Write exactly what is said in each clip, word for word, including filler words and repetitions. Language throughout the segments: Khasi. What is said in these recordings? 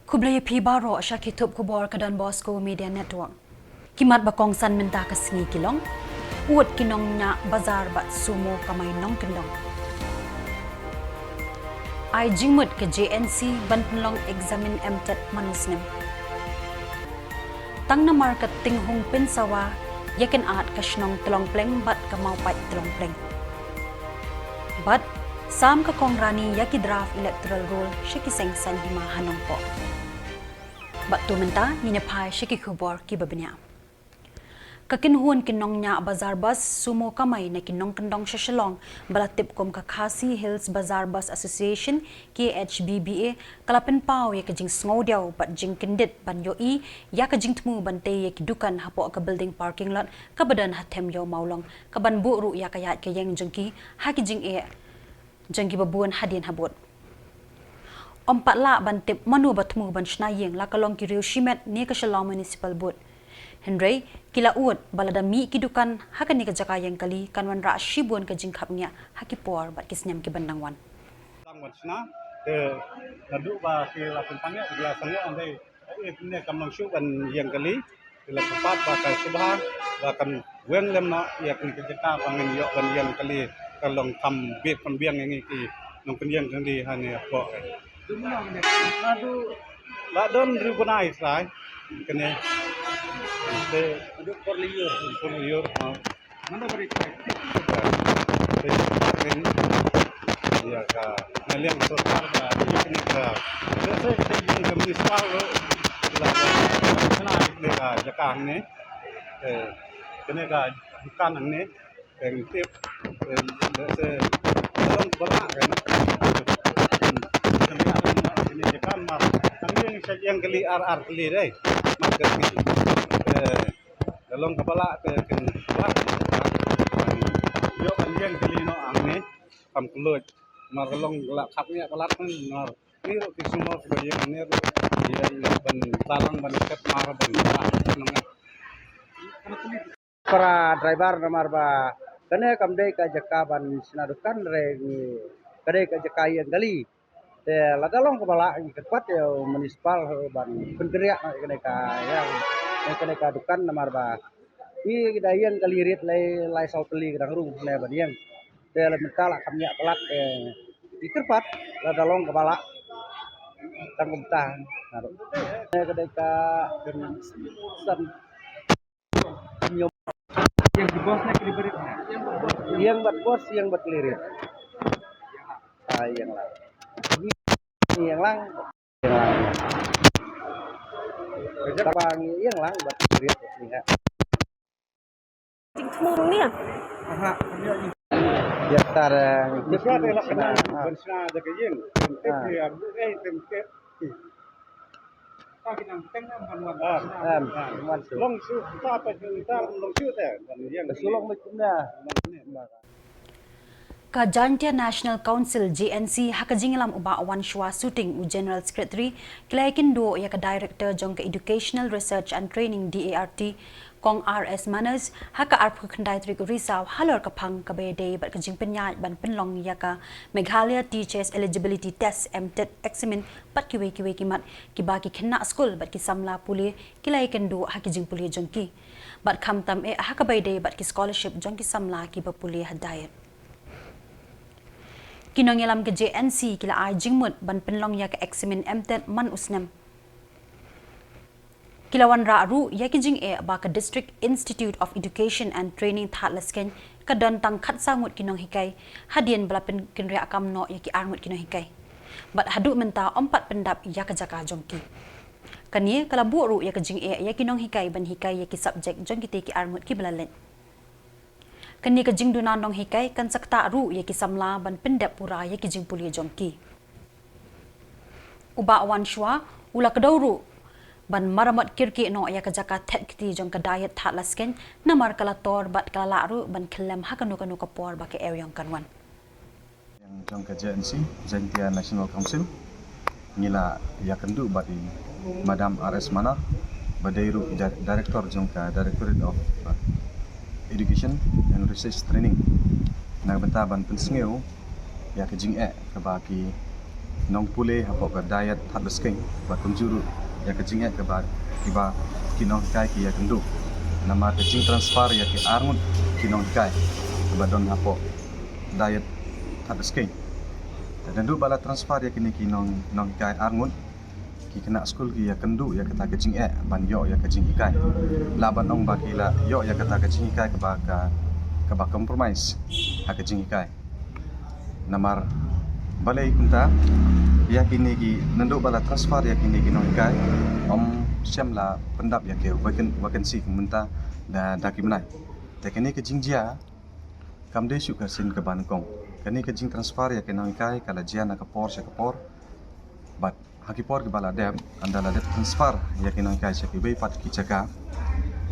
Khublei ïa phi baroh sha ki thup khubor ka Don Bosco Media Network. Ki mat ba kongsan mynta ka sngi ki long: Ud ki nongñiah bazar bad sumo kamai nongkyndong. Ai jingmut ka J N C ban pynlong eksamin M TET man u snem. Tang namar ka tinghung pynsawa ïa kynad ka shnong Tlongpleng bad ka Mawpait Tlongpleng. Bad sam ka Kong Rani ïa ki draft electoral roll sha ki seng saiñ hima ha Nongpoh. Bad to mynta ngin ïa phai sha ki khubor kiba bniah. Ka kynhun ki nongñiah bazar bus sumo kamai na ki nongkyndong sha Shillong ba la tip kum ka Khasi Hills Bazar Bus Association, K H B B A, ka la pynpaw ïa ka jingsngewdiaw bad jingkyndit ban ïohi ïa ka jingthmu ban tei ïa ki dukan hapoh ka building parking lot kaba don ha Them Ïew Mawlong, kaban buh ruh ïa ka ïaid ka ïeng jong ki ha ki jingeh jong kiba bun hadien habud. Ym pat lah ban tip mano ba thmu ban shna ïing, la ka long ki riew shimet ne ka Shillong Municipal Board. Hynrei ki la ud ba lada mih ki dukan ha kane ka jaka ïeng kali kan wanrah shibun ka jingkhapngiah ha ki por bad ki snem kiban dang wan. Dang wan shna, te naduh ba ki la pyntangeh, ki la sangeh, hynrei eh, kane kam long shuh ban ïeng kali, ki la kyrpad ba ka sngewbha ba kan weng lem noh ïa kane ka jaka ba ngin ïoh ban ïeng kali, ka long kam biang kam biang ïa ngi ki nongpynïeng kali hangne hapoh. Naduh la don riew bnai trai kane. Te naduh por lyiur, por lyiur, ha. Mano bari trai? Te ïa ka na liang sorkar ka ïa kane ka, let's say, kane ka municipal ruh la ka jaka hangne. Te kane ka dukan hangne. Teng tip, em, da se, tolong bala, kan. Kan ya, ini je kan, mar. Kan yang saya yang kali ar ar kali dai. Mar kali. Eh, tolong kepala, te, kan, bar. Yo kan yang kali no ang ni, kam kelut. Mar tolong la kap ni, kelat kan, mar. Ni ro ki semua ko yang ni ro. Yang ban talang, ban ket mar, ban, ban. Para driver namar ba kane kam dei ka jaka ban shna dukan re ngi, ka dei ka jaka ïeng kali. Te lada long kaba lah ngi kyrpad ïa u municipal ban pynkynriah noh ïa kane ka ïeng, ïa kane ka dukan namar ba ngi da ïeng kali rit lai, lai saw tylli ka dang rung ne ban ïeng. Te la mynta la kam ïa palat, te ngi kyrpad lada long kaba lah tang kumta. Naduh ne ka dei ka san Ïeng ki bos ne ki delivery ne? Ïeng bad bos, ïeng bad delivery. Ah, ïeng lang. Ïeng lang. Ïeng lang. Ka jaka ba ngi ïeng lang bad delivery ni ha. Jingthmu ni. Aha. Ïa tar, eh, tip. Ban shna da ka ïeng. Tip ni abu eh tem tip. Em, em, em. Ka Jaintia National Council, J N C, ha ka jingïalam u Bah Wanshwa Suting, u General Secretary, ki la ïakynduh ïa ka Director jong ka Educational Research and Training, D A R T, Kong R S Manners, ha ka arphew khyndai tarik u Risaw halor ka phang kaba ïadei bad ka jingpynïaid ban pynlong ïa ka Meghalaya Teachers Eligibility Test, M TET, examin bad kiwei kiwei ki mat kiba ki khynnah skul bad ki samla pule ki la ïakynduh ha ki jingpule jong ki. Bad khamtam eh ha kaba ïadei bad ki scholarship jong ki samla kiba pule ha DIET. Ki nongïalam ka J N C ki la ai jingmut ban pynlong ïa ka examin M TET man u snem. Ki la wanrah ruh ïa ki jingeh ba ka District Institute of Education and Training Thadlaskein ka don tang khatsaw ngut ki nonghikai, hadien ba la pynkynriah kam noh ïa ki ar ngut ki nonghikai. Bad haduh mynta ym pat pyndap ïa ka jaka jong ki. Kane ka la buh ruh ïa ka jingeh ïa ki nonghikai ban hikai ïa ki subject jong kitei ki ar ngut kiba la leit. Kane ka jingduna nonghikai kan sa ktah ruh ïa ki samla ban pyndep pura ïa ki jingpule jong ki. U Bah Wanshwa u la kdew ruh ban maramot kyrkieh noh ïa ka jaka thet kti jong ka DIET Thadlaskein namar ka la tor bad ka la lah ruh ban khyllem ha kano kano ka por ba ka aïom kan wan. Jong ka J N C, Jaintia National Council, ngi la ïakynduh bad i Madam R S Manners, ba dei ruh Di-, Director jong ka Directorate of, uh, Education and Research Training. Na ka bynta ban pynsngew ïa ka jingeh kaba ki nongpule hapoh ka Dayat Thadlaskein, bad kumjuh ruh ïa ka jingeh kaba, kiba ki nonghikai ki ïakynduh namar ka jingtransfer ïa ki arngut ki nonghikai kaba don hapoh Dayat Thadlaskein. Te naduh ba la transfer ïa kine ki nong, nonghikai arngut, ki khynnah skul ki ïakynduh ïa kata ka jingeh ban ïoh ïa ka jinghikai. Lah ban ong ba ki la ïoh ïa kata ka jinghikai kaba ka, kaba compromise ha ka jinghikai. Namar balei kumta, ïa kine ki, naduh ba la transfer ïa kine ki nonghikai, ym shym la pyndap ïa ki vacan-, vacancy kumta da, da ki bnai. Te kane ka jingjia kam dei shuh ka sien kaba nyngkong. Kane ka jingtransfer ïa ki nonghikai ka la jia na ka por sha ka por. Bad ha ki por kiba la dep, ynda la dep transfer ïa ki nonghikai sha kiwei pat ki jaka,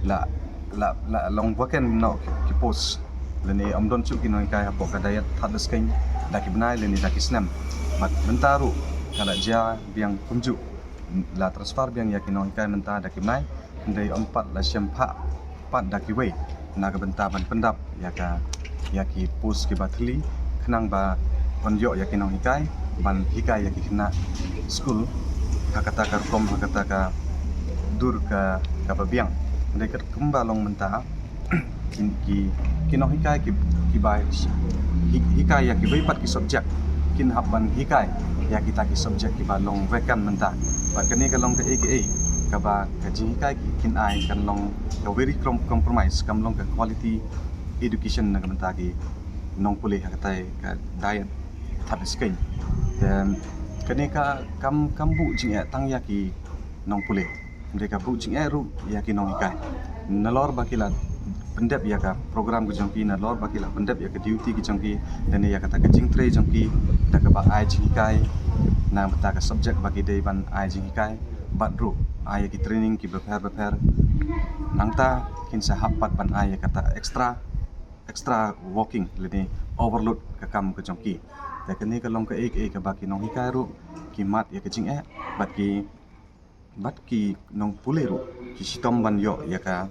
la, la, la long vacant noh ki, ki post. Lane ym don shuh ki nonghikai hapoh ka Dayat Thadlaskein da ki bnai lane da ki snem. Bad mynta ruh ka la jia biang kumjuh, la transfer biang ïa ki nonghikai mynta da ki bnai, hynrei ym pat la shim pat da kiwei na ka bynta ban pyndap ïa ka, ïa ki post kiba thylli, khnang ba yn ïoh ïa ki nonghikai ban hikai ïa ki khynnah skul ha kata ka rukom, ha kata ka dur ka, kaba biang. Hynrei katkum ba long mynta, ki, ki, ki nonghikai ki, kiba hi-, hikai ïa kiwei pat ki subject kin hap ban hikai ïa kita ki subject kiba long vacant mynta. Bad kane ka long kaei kaei kaba ka jinghikai ki kin ai kan long ka very com-, compromise, kam long ka quality education na ka bynta ki nongpule ha katai ka Dayat Thadlaskein. Te kane ka kam, kam buh jingeh tang ïa ki nongpule, hynrei ka buh jingeh ruh ïa ki nonghikai. Nalor ba ki la pyndep ïa ka program ka jong ki, nalor ba ki la pyndep ïa ka duty ka jong ki, lane ïa kata ka jingtrei jong ki, da kaba ai jinghikai na bynta ka subject ba ki dei ban ai jinghikai, bad ruh ai ïa ki training kiba pher bapher. Nangta kin sa hap pat ban ai ïa kata extra, extra working lane overload ka kam ka jong ki. Te kane ka long kaei kaei kaba ki nonghikai ruh ki mad ïa ka jingeh, bad ki, bad ki nongpule ruh ki shitom ban ïoh ïa ka,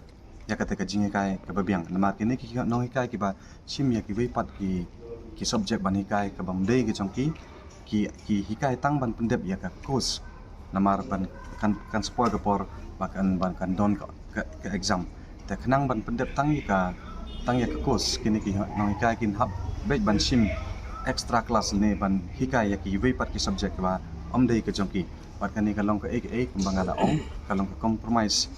ïa kata ka jinghikai kaba biang. Namar kine ki nonghikai kiba shim ïa kiwei pat ki, ki subject ban hikai kaba ym dei ka jong ki, ki, ki hikai tang ban pyndep ïa ka course. Namar ban kan, kan spoil ka por ba kan, ban kan don ka, ka, ka exam. Te khnang ban pyndep tang ïa ka, tang ïa ka course, kine ki nonghikai kin hap beit ban shim extra class ne ban hikai ïa kiwei pat ki subject ba ym dei ka jong ki. Bad kane ka long kaei kaei kumba nga la ong, ka long ka compromise,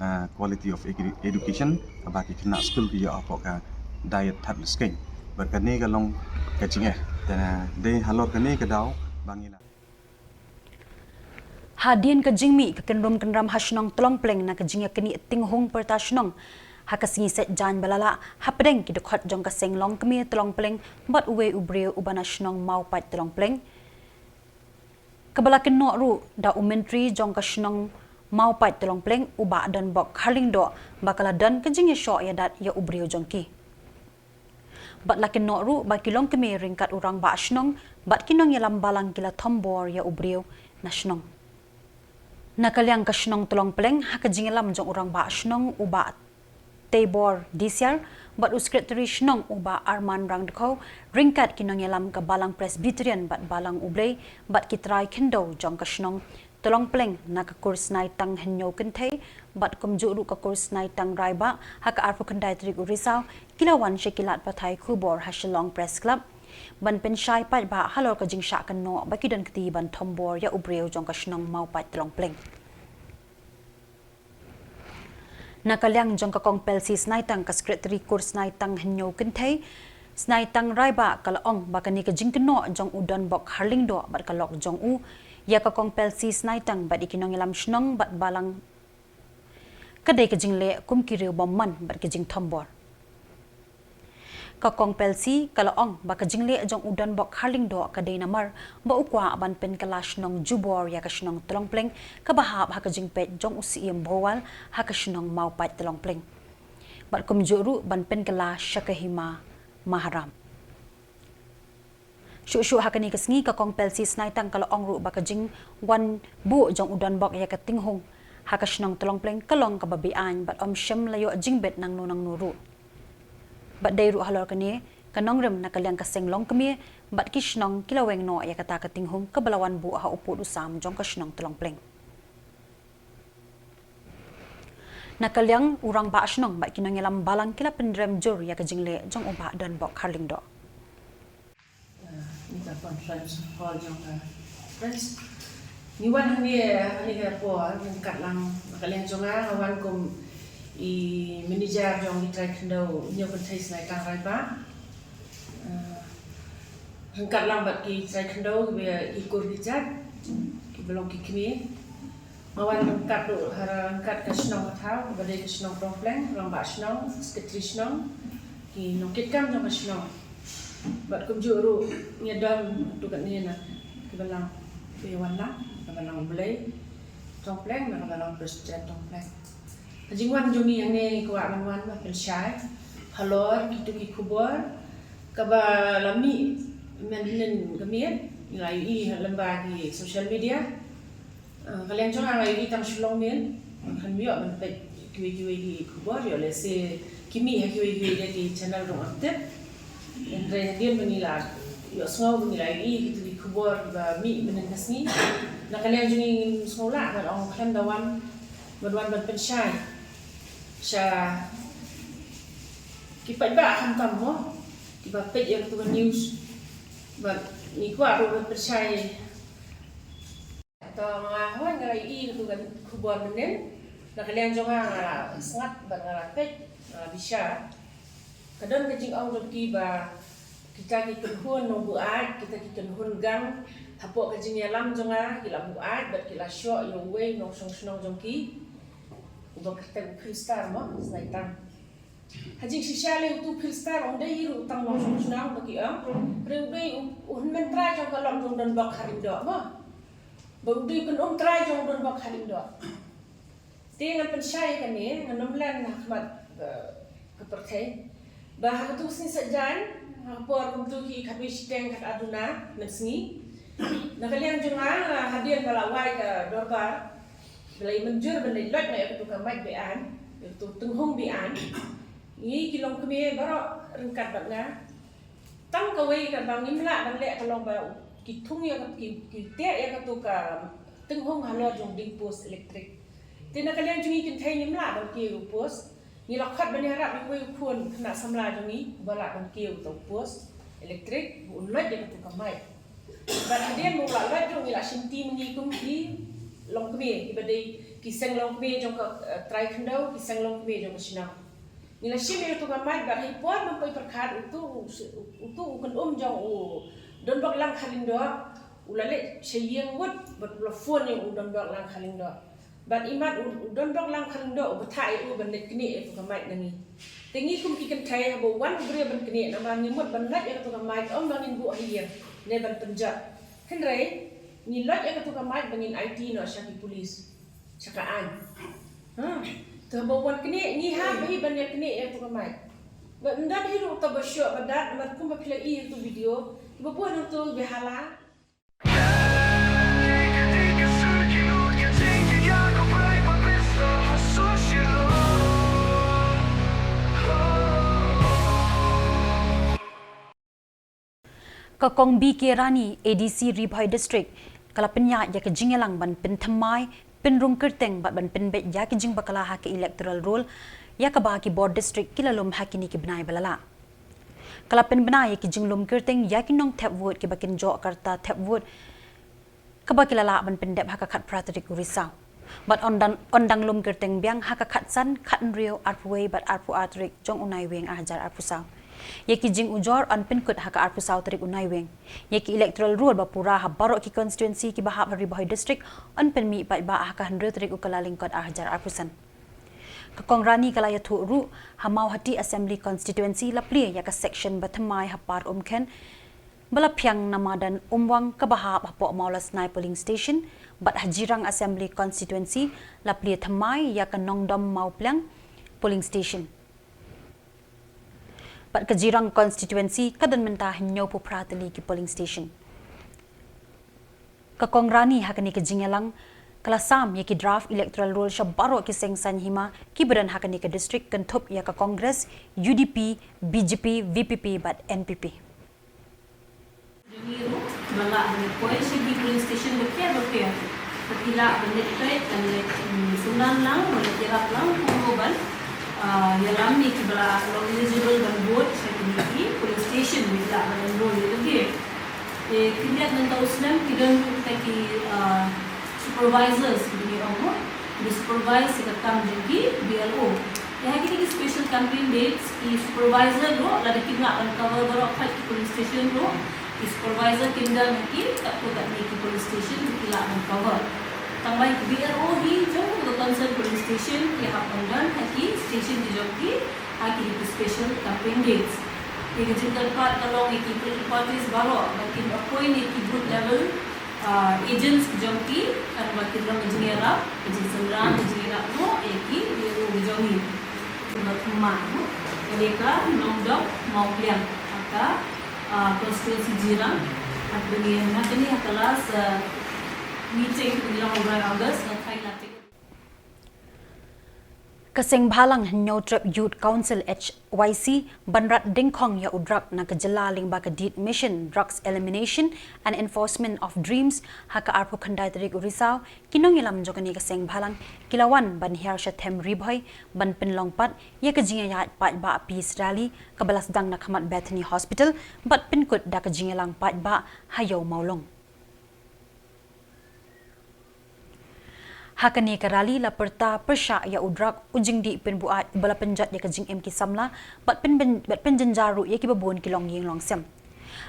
ah, quality of edu-, education kaba ki khynnah skul ki ïoh hapoh ka Dayat Thadlaskein. Bad kane ka long ka jingeh. Te dei halor kane ka daw ba ngi la Hadien ka jingmih ka kynrum kynram ha shnong Tlongpleng na ka jingïaknieh tinghung pyrta shnong ha ka sngi Saitjaiñ ba la lah, hapdeng ki dkhot jong ka seng longkmie Tlongpleng bad uwei u briew uba na shnong Mawpait Tlongpleng, kaba la kynnoh ruh da u myntri jong ka shnong Mawpait Tlongpleng, u Bah Donbok Kharlyngdoh, ba ka la don ka jingïashoh ïadat ïa u briew jong ki. Bad la kynnoh ruh ba ki longkmie ryngkat u rangbah shnong bad ki nongïalam balang ki la thombor ïa u briew na shnong. Na ka liang ka shnong Tlongpleng, ha ka jingïalam jong u rangbah shnong u Bah Teibor Disiar bad u sekretari shnong u Bah Arman Rangdkhaw, ryngkat ki nongïalam ka Balang Presbyterian bad Balang U Blei bad ki trai khyndew jong ka shnong Tlongpleng na ka kur Snaitang Hynñiew Kynthei bad kumjuh ruh ka kur Snaitang Raibah ha ka arphew khyndai tarik u Risaw, ki la wan sha ki lad pathai khubor ha Shillong Press Club ban pynshai paidbah halor ka jingshah kynnoh ba ki don kti ban thombor ïa u briew jong ka shnong Mawpait Tlongpleng. Na ka liang jong ka Kong Pelsi Snaitang, ka sekretari kur Snaitang Hynñiew Kynthei, Snaitang Raibah, ka la ong ba kane ka jingkynnoh jong u Donbok Kharlyngdoh bad ka lok jong u ïa ka Kong Pelsi Snaitang bad ïa ki nongïalam shnong bad balang ka dei ka jingleh kum ki riew bymman bad ka jingthombor. Ka Kong Pelsi ka la ong ba ka jingleh jong u Donbok Kharlyngdoh ka dei namar ba u kwah ban pynkylla shnong jubor ïa ka shnong Tlongpleng kaba hap ha ka jingpeit jong u Syiem Bhowal ha ka shnong Mawpait Tlongpleng, bad kumjuh ruh ban pynkylla sha ka hima maharam. Shuh shuh ha kane ka sngi, ka Kong Pelsi Snaitang ka la ong ruh ba ka jingwan buh jong u Donbok ïa ka tinghung ha ka shnong Tlongpleng ka long kaba be-aiñ bad ym shym la ïoh jingbit nangno nangno ruh. Bad dei ruh halor kane Ka nongrim na ka liang ka seng longkmie bad ki shnong ki la weng noh ïa kata ka tinghung kaba la wan buh ha u pud u sam jong ka shnong Tlongpleng. Na ka liang u rangbah shnong bad ki nongïalam balang ki la pynrem jur ïa ka jingleh jong u Bah Donbok Kharlyngdoh. Ni ka conference hall jong ka conference. Ni wan hangne, hangne ka por, ryngkat lang, ka liang jong nga, nga wan kum i manager jong i trai khyndew, Hynñiewkynthei Snaitang Raibah. Eh, ryngkat lang bad ki trai khyndew, ki ba, ki kur ki jait, ki ba long ki kmie. Nga wan ryngkat ruh, ha ryngkat ka shnong ka thaw, ba dei ka shnong Tlongpleng, rangbah shnong, secretary shnong, ki nongkitkam jong ka shnong. Bad kumjuh ruh, ngi don tu katne na, ki balang, ki wan lang, ka balang Blei Tlongpleng, na ka balang President Tlongpleng. Ka jingwan jong ngi hangne ngi kwah ban wan ba pynshai halor kitu ki khubor kaba la mih mynhynnin ka miet, ngi la ïohi ha lyngba ki social media. Ah, ka liang jong nga nga ïohi tang shu long miet, ngan ïoh ban peit kiwei kiwei ki khubor, ïoh lehse ki mih ha kiwei kiwei de ki channel ruh ngam tip. Hynrei hadien ba ngi la ïohsngew ba ngi la ïohi kitu ki khubor ba mih mynhynnin ka sngi, na ka liang jong ngi ngim sngew lah ban ong khlem da wan, ban wan ban pynshai sha ki paidbah khamtam mo, kiba peit ïa katu ka news. Bad ngi kwah ruh ban pynshai. To nga hoi nga la ïohi katu ka khubor mynhynnin. Na ka liang jong nga nga la sngap bad nga la peit, nga la bishar. Ka don ka jingong jong ki ba kita ki kynhun nongbuaid, kita ki kynhun gang, hapoh ka jingïalam jong nga, ki la buaid bad ki la shoh ïa uwei u nongshong shnong jong ki, uba kyrteng u Philstar mo, Snaitang. Ha jingshisha lei utu u Philstar um dei hi ruh tang u nongshong shnong ba ki ong. Hynrei u dei u, u hynmen trai jong ka lok jong u Donbok Kharlyngdoh mo. Ba u dei u kynum trai jong u Donbok Kharlyngdoh. Te ngan pynshai kane, ngan ym len ha khmat, eh, ka pyrthei. Ba ha katu ka sngi Saitjaiñ, ha ka por kumtu ki khatwei shiteng khatar duna mynsngi, na ka liang jong nga, hadien ba la wai ka dorbar, ba la ïa mynjur ban leit loit noh ïa katu ka mike be-aiñ, ïa katu ka tynghung be-aiñ, ngi ki longkmie baroh ryngkat bad nga. Tang kawei kaba ngim lah ban leh ka long ba ki thung ïa ka, ki, ki teh ïa katu ka tynghung halor jong u dieng post elektrik. Te na ka liang jong ngi kynthei ngim lah ban kiew ïa u post. Ngi la khot ban ïarap ïa uwei u khun khynnah samla jong ngi uba lah ban kiew ïa u post elektrik, ba un loit ïa katu ka mike. Bad hadien ba u la loit ruh ngi la shim team ngi kum ki longkmie, kiba dei ki seng longkmie jong ka, eh, trai khyndew, ki seng longkmie jong ka shnong. Ngi la shim ïa katu ka mike bad ha i por ba poi pyrkhat utu, utu u kynum jong u Donbok Lang Kharlyngdoh u la leit sha ïing wut bad u la phone ïa u Donbok Lang Kharlyngdoh. Bad imat u, u Donbok Lang Kharlyngdoh u bthah ïa u ban leit knieh ïa katu ka mike na ngi. Te ngi kum ki kynthei haba wan u briew ban knieh namar ngi mut ban lait ïa katu ka mike ym ba ngin buh ha ïing ne ban pynjot. Hynrei ngi lait ïa katu ka mike ba ngin aiti noh sha ki pulis, sha ka aiñ. Ha. Te haba wan knieh ngi hap hi ban ïa knieh ïa katu ka mike. Ba ym don hi ruh uta ba shoh ba dat namar kumba phi la i ha katu video, kiba bun hangtu ba hala. Ka Kong B K Rani, A D C Ri Bhoi District, ka la pynïaid ïa ka jingïalang ban pynthymmai, pynrung kyrteng bad ban pynbeit ïa ki jingbakla ha ka electoral roll, ïa kaba ki bor district ki la lum ha kine ki bnai ba la lah. Ka la pynbna ïa ki jinglum kyrteng ïa ki nongthep vote kiba kin joh karta thep vote, kaba ki la lah ban pyndep ha ka khatphra tarik u Risaw. Bad yn dang, yn dang lum kyrteng biang ha ka khatsan, khathynriew, arphew wei bad arphew ar tarik jong u Naiwieng ar hajar arphew saw. Ïa ki jingujor yn pynkut ha ka arphew saw tarik u Naiwieng. Ïa ki electoral roll ba pura ha baroh ki constituency kiba hap ha Ri Bhoi District yn pynmih paidbah ha ka hynriew tarik u Kyllalyngkot ar hajar arphew san. Ka Kong Rani ka la ïathuh ruh, ha Mawhati Assembly Constituency la plie ïa ka section ba thymmai ha Par Umkhen, ba la phiang na madan Umwang kaba hap hapoh Mawlasnai Polling Station, bad ha Jirang Assembly Constituency la plie thymmai ïa ka Nongdom Mawpliang Polling Station. Bad ka Jirang Constituency ka don mynta hynñiewphew phra tylli ki polling station. Ka Kong Rani ha kane ka jingïalang Ka la sam ïa ki draft electoral roll sha baroh ki seng saiñ hima kiba don ha kane ka district kynthup ïa ka Congress, U D P, B J P, V P P bad N P P. Jong ngi ruh ba lah ban poi sha ki polling station bapher bapher. Ba ki lah ban leit peit, ban leit, mm, synran lang, ban leit ïarap lang kumno ban, ah, ïalam ïa kiba la long eligible ban vote sha kine ki polling station ba ki lah ban enroll ïa lade. Te khyndiat na kata u snem ki don kita ki, ah, supervisors kiba ngi ong mo, kiba supervise ïa ka kam jong ki B L O. Te ha kine ki special campaign dates ki supervisor ruh lada kim lah ban cover baroh pat ki polling station ruh, ki supervisor kin don ha ki katto katne ki polling station ba ki lah ban cover. Tang ba ki B L O hi jong ka concern polling station ki hap ban don ha ki station ki jong ki ha kine ki special campaign dates. Te ka jingkyrpad ka long ïa ki political parties baroh ba kin appoint ïa ki booth level, ah, agents ki jong ki, kan ba kin long ka jingïarap, ka jingsynran, ka jingïarap noh ïa ki, ïa u ki jong ngi. Ba thymmai noh ïa ka Nongdok Mawpliang ha ka, ah, constituency Jirang. Haba ngi ïa na kane ha ka last, ah, meeting kaba ngi long ha u August, nga thaw ïa la tik. Ka Seng Bhalang Hynñiewtrep Youth Council H Y C ban rat dyngkhong ïa u drug na ka jylla lyngba ka Deed Mission Drugs Elimination and Enforcement of Dreams ha ka arphew khyndai tarik u Risaw, ki nongïalam jong kane ka Seng Bhalang ki la wan ban hiar sha them Ri Bhoi ban pynlong pat ïa ka jingïaid paidbah peace rally kaba la sdang na khmat Bethany Hospital bad pynkut da ka jingïalang paidbah ha Ïew Mawlong. Ha kane ka rally la pyrta pyrshah ïa u drug, u jingdih pynbuaid uba la pynjot ïa ka jingim ki samla bad pyn, bad pynjynjar ruh ïa kiba bun ki longïing longsem.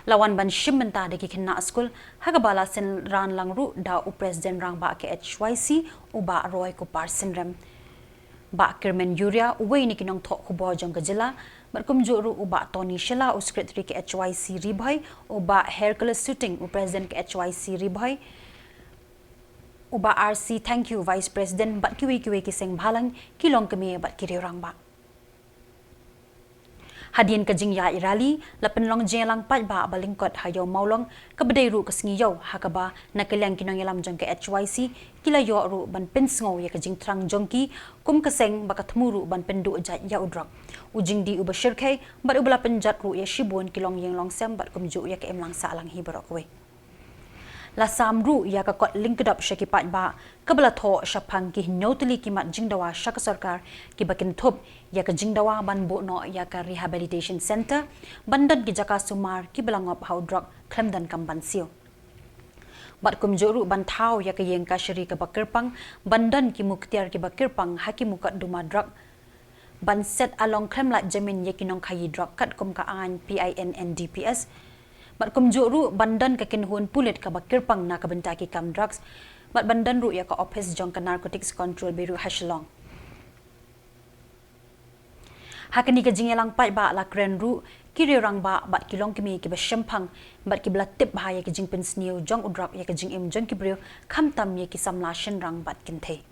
La wan ban shim bynta da ki khynnah skul ha kaba la synran lang ruh da u President Rangbah ka H Y C, u Bah Roy Kupar Synrem. Bah Kirmen Ïuria, uwei na ki nongthoh khubor jong ka jylla, bad kumjuh ruh u Bah Tony Shylla, u Secretary ka H Y C Ri Bhoi, u Bah Hercules Suting, u President ka H Y C Ri Bhoi, u Bah R C Thangkhiew, Vice President, bad kiwei kiwei ki Seng Bhalang, ki longkmie bad ki riew rangbah. Hadien ka jingïaid rally, la pynlong jingïalang paidbah ba lyngkot ha Ïew Mawlong, kaba dei ruh ka sngi ïew, ha kaba na ka liang ki nongïalam jong ka H Y C ki la ïoh ruh ban pynsngew ïa ka jingthrang jong ki kum ka seng ba ka thmu ruh ban pynduh jait ïa u drug, u jingdih uba shyrkhei bad uba la pynjot ruh ïa shibun ki longïing longsem bad kumjuh ïa ka imlang sahlang hi baroh kawei. La sam ruh ïa ka kot lyngkdop sha ki paidbah, kaba la thoh shaphang ki hynñiew tylli ki mat jingdawa sha ka sorkar, kiba kynthup ïa ka jingdawa ban buh noh ïa ka rehabilitation center, ban don ki jaka sumar kiba la ngop ha u drug khlem donkam ban siew. Bad kumjuh ruh ban thaw ïa ka ïing kashari kaba kyrpang, ban don ki muktiar kiba kyrpang ha ki mukotduma drug, ban set along khlem lait jamin ïa ki nongkhaïi drug katkum ka aiñ P I N N D P S. Bad kumjuh ruh ban don ka kynhun pulit kaba kyrpang na ka bynta ki kam drugs. Bad ban don ruh ïa ka ophis jong ka Narcotics Control Bureau ha Shillong. Ha kane ka jingïalang paidbah la kren ruh ki riew rangbah bad ki longkmie kiba shemphang bad kiba la tip bha ïa ka jingpynsniew jong u drug ïa ka jingim jong ki briew, khamtam ïa ki samla shynrang bad kynthei.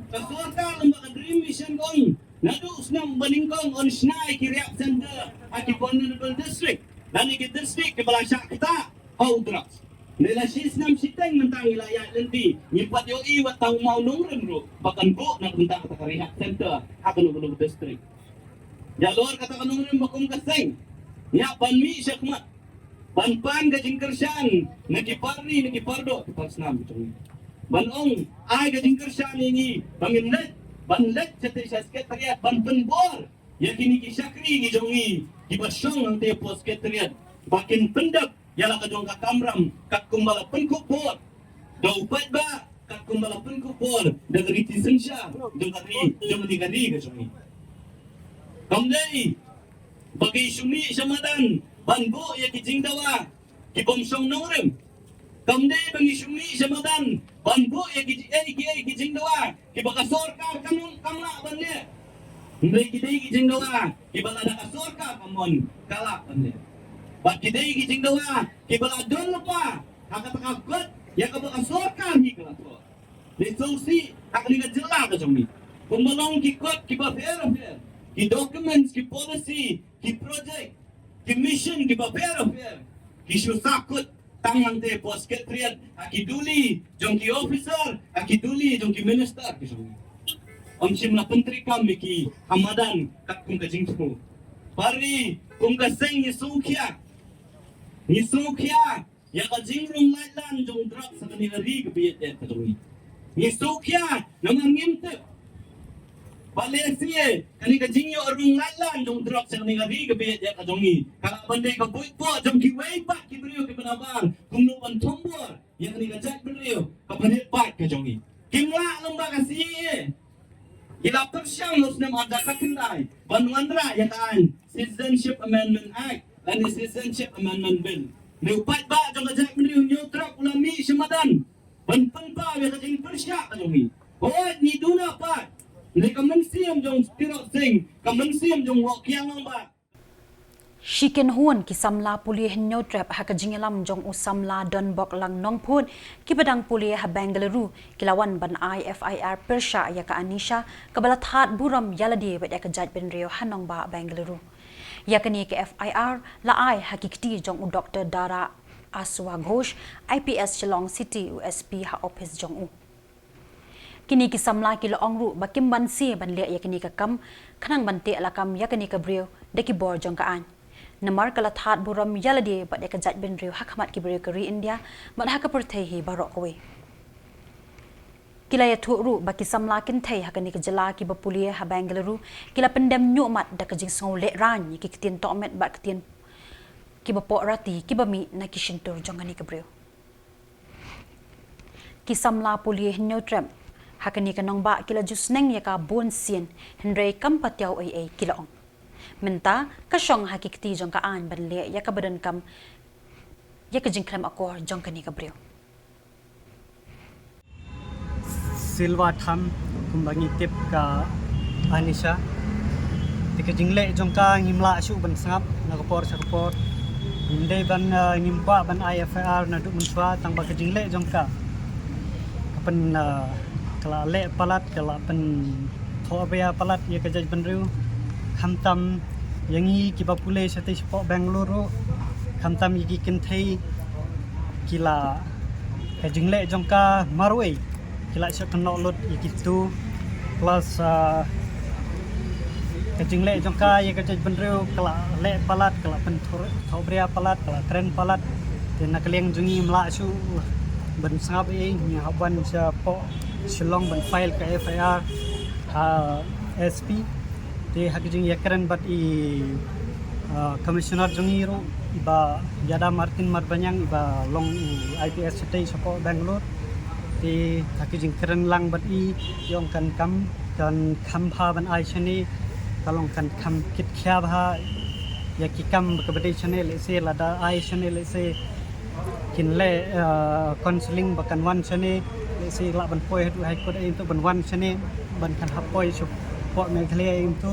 Ka sorkar lem bad ka Dream Mission ka ong, naduh u snem ba nyngkong yn shna ïa ki rehab center ha ki vulnerable district, lane ki district kiba la shah ktah ha u drugs. Ngi la shi snem shiteng mynta ngi la ïaid lynti, ngim pat ïohi wat tang u mawnongrim ruh ba kan buh na ka bynta kata ka rehab center ha kano kano ka district. Ïalor kata ka nongrim ba kum ka seng, ngi hap ban mih shakhmat ban pan ka jingkyrshan na ki parri na ki pardoh ki parsnam jong ngi, ban ong ai ka jingkyrshan ïa ngi ba ngin leit ban leit shatei sha Secretariat ban pynbor ïa kine ki shakri ki jong ngi kiba shong hangtei hapoh Secretariat ba kin pyndep ïa la ka jong ka kamram katkum ba la pynkup bor da u paidbah, katkum ba la pynkup bor da ka riti synshar jong ka ri, jong kane ka ri ka jong ngi. Kam dei ba ngi shu mih sha madan ban buh ïa ki jingdawa ki bym shong nongrim. Kam dei ba ngi shu mih sha madan ban buh ïa ki, eh, ki, eh, ki jingdawa kiba ka sorkar kam, kam lah ban leh. Hynrei ki dei ki jingdawa kiba lada ka sorkar kam mon, ka lah ban leh. Bad ki dei ki jingdawa kiba la don lypa ha kata ka kot ïa kaba ka sorkar hi ka la thoh. Ngi sngewsih ha kane ka jylla ka jong ngi, kumba long ki kot kiba pher bapher, ki documents, ki policy, ki project, ki mission kiba pher bapher ki shu sahkut tang hangtei hapoh Secretariat, ha ki duli jong ki officer, ha ki duli jong ki minister ki jong ngi. Ym shym la pyntreikam ïa ki ha madan katkum ka jingthmu. Parri kum ka seng ngi sngewkhia, ngi sngewkhia ïa ka jingrung laitlan jong drugs ha kane ka ri kaba ïeit ka jong ngi. Ngi sngewkhia namar ngim tip ba lehse kane ka jingïoh rung laitlan jong drugs ha kane ka ri kaba ïeit ka jong ngi ka lah ban dei ka buit poh jong kiwei pat ki briew kiba nabar kumno ban thombor ïa kane ka jaitbynriew kaba rit paid ka jong ngi. Kim lah lem bad ka C A A. Ki la pyrshang ha u snem arhajar khyndai ban wanrah ïa ka aiñ Citizenship Amendment Act lane Citizenship Amendment Bill. Hynrei u paidbah jong ka jaitbynriew Hynñiewtrep u la mih sha madan ban pynpaw ïa ka jingpyrshah ka jong ngi. Hooid ngi duna pat, hynrei ka mynsiem jong Tirot Sing, ka mynsiem jong u Kiang Nangbah. Shi kynhun ki samla pule Hynñiewtrep ha ka jingïalam jong u samla Donboklang Nongphut kiba dang pule ha Bengaluru ki la wan ban ai F I R pyrshah ïa ka Anisha kaba la thad burom ïa lade bad ïa ka jaitbynriew ha nongbah Bengaluru. Ïa kane ka F I R la ai ha ki kti jong u Doktor Dara Aswa Ghosh, I P S Shillong City, u S P ha ophis jong u. Kine ki samla ki la ong ruh ba kim banse ban leh ïa kane ka kam khnang ban teh lakam ïa kane ka briew da ki bor jong ka aiñ. Namar ka la thad burom ïa lade bad ïa ka jaitbynriew ha khmat ki briew ka ri India bad ha ka pyrthei hi baroh kawei. Ki la ïathuh ruh ba ki samla kynthei ha kane ka jylla kiba pule ha Bengaluru ki la pyndem ñiuhmat da ka jingsngew lehraiñ ïa ki ktien tohmet bad ktien kiba pohrati kiba mih na ki shyntur jong kane ka briew. Ki samla pule Hynñiewtrep ha kane ka nongbah ki la ju sneng ïa ka bun sien, hynrei kam patiaw ei ei ki la ong. Mynta ka shong ha ki kti jong ka aiñ ban leh ïa kaba donkam ïa ka jingkhlem akor jong kane ka briew. Silva Tham, kumba ngi tip ka Anisha. Te ka jingleh jong ka ngim lah shuh ban sngap na ka por sha ka por. Ngim dei ban, eh, ngim kwah ban ai F I R naduh mynshuwa, tang ba ka jingleh jong ka ka pyn, eh, ka la leh palat, ka la pynthohbria palat ïa ka jaitbynriew. Khamtam ïa ngi kiba pule shatei shapoh Bengaluru, khamtam ïa ki kynthei, ki la, ka jingleh jong ka marwei ki la shah kynnoh lut ïa kitu, plus, ah, ka jingleh jong ka ïa ka jaitbynriew ka la leh palat, ka la pynthohbria palat, ka la kren palat. Te na ka liang jong ngi ngim lah shuh ban sngap ei, ngi hap wan shapoh Shillong ban file ka F I R ha S P. Te ha ka jingïakren bad i, ah, Commissioner jong ngi ruh, i Bah Ïada Martin Marbaniang, iba long u I P S shatei shapoh Bangalore. Te ha ka jingkren lang bad i, i ong kan kam, kan kham bha ban ai shane, ka long kan kham kit khia bha ïa ki kam kaba dei shane, lehse lada ai shane, lehse kin leh, eh, counselling ba kan wan shane, lehse lah ban poi haduh High Court, eh, to ban wan shane ban kan hap poi shapoh Meghalaya, eh, to.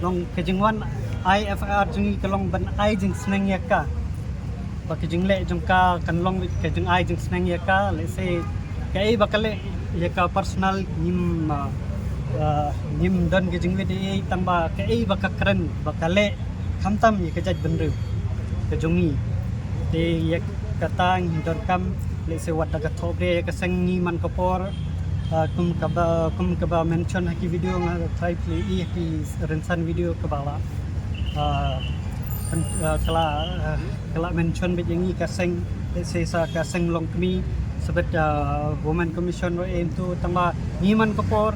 Long ka jingwan ai F I R jong ngi ka long ban ai jingsneng ïa ka, ba ka jingleh jong ka kan long ka jingai jingsneng ïa ka, lehse kaei ba ka leh ïa ka personal ngim, ah, ah, ngim don ka jingwit ei, tang ba kaei ba ka kren ba ka leh khamtam ïa ka jaitbynriew ka jong ngi. Te ïa kata ngi donkam, lehse wat da ka thohbria ïa ka seng ngi man ka por, ah, kum kaba, kum kaba mention ha ki video, nga try plie ïa ki rynsan video kaba la, ah, kan, ah, ka la, ah, ka la mention beit ïa ngi ka seng, lehse sa ka seng longkmie, sa beit, ah, Women Commission ruh, eh, to, tang ba ngi man ka por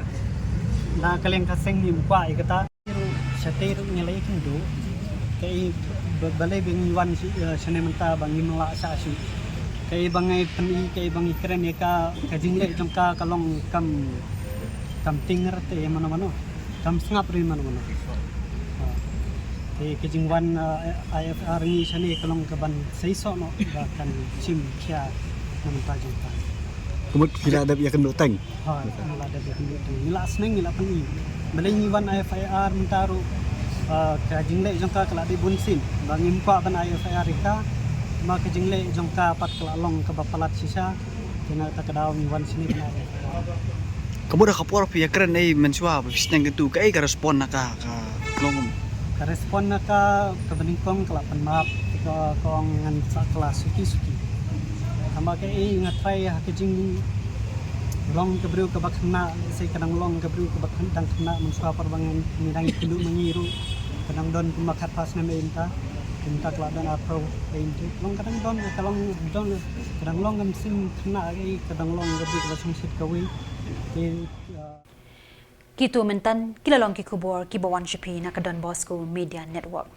Na ka liang ka seng ngim kwah ïa kata. Shatei ruh ngi la ïakynduh. Kaei ba, balei ba ngi wan shi, eh, shane mynta ba ngim lah shah shuh. Kaei ba ngi pyni, kaei ba ngi kren ïa ka, ka jingleh jong ka ka long kam, kam tieng ruh te mano mano. Kam sngap ruh mano mano. Ha. Te ka jingwan, eh, I F I R ngi shane ka long ka ban seisoh noh ba kan shim khia na mynta jong ka. Ka mut phi la dep ïakynduh teng. Ha, ngi la dep ïakynduh teng. Ngi la sneng, ngi la pyni. Balei ngi wan I F I R mynta ruh, ah, ka jingleh jong ka ka la dei bun sien. Ba ngim kwah ban I F I R ïa ka. Ma ka jingleh jong ka pat ka la long kaba palat shisha. Te na kata ka daw ngi wan shane ban I F I R. Ka mut ha ka por phi ïakren ei mynshuwa ba phi sneng katu, kaei ka respond na ka, ka long? Ka respond na ka, kaba nyngkong ka la pan map, te ka, ka ong ngan sa kylla suki suki. Tangba kaei nga try ha ka jinglong ka briew kaba khynnah, lehse ka dang long ka briew kaba khynnah, dang khynnah mynshuwa por ba ngan, ngi dang ïakynduh ma ngi ruh. Ka dang don kumba khatphra snem ei mynta. Mynta ka la don arphew ei mynta. Long ka dang don, ka long don, ka dang long ka mynsiem khynnah ei, ka dang long ka briew kaba shongshit kawei. Te, ah, Kitu mynta ki la long ki khubor kiba wan sha phi na ka Don Bosco Media Network.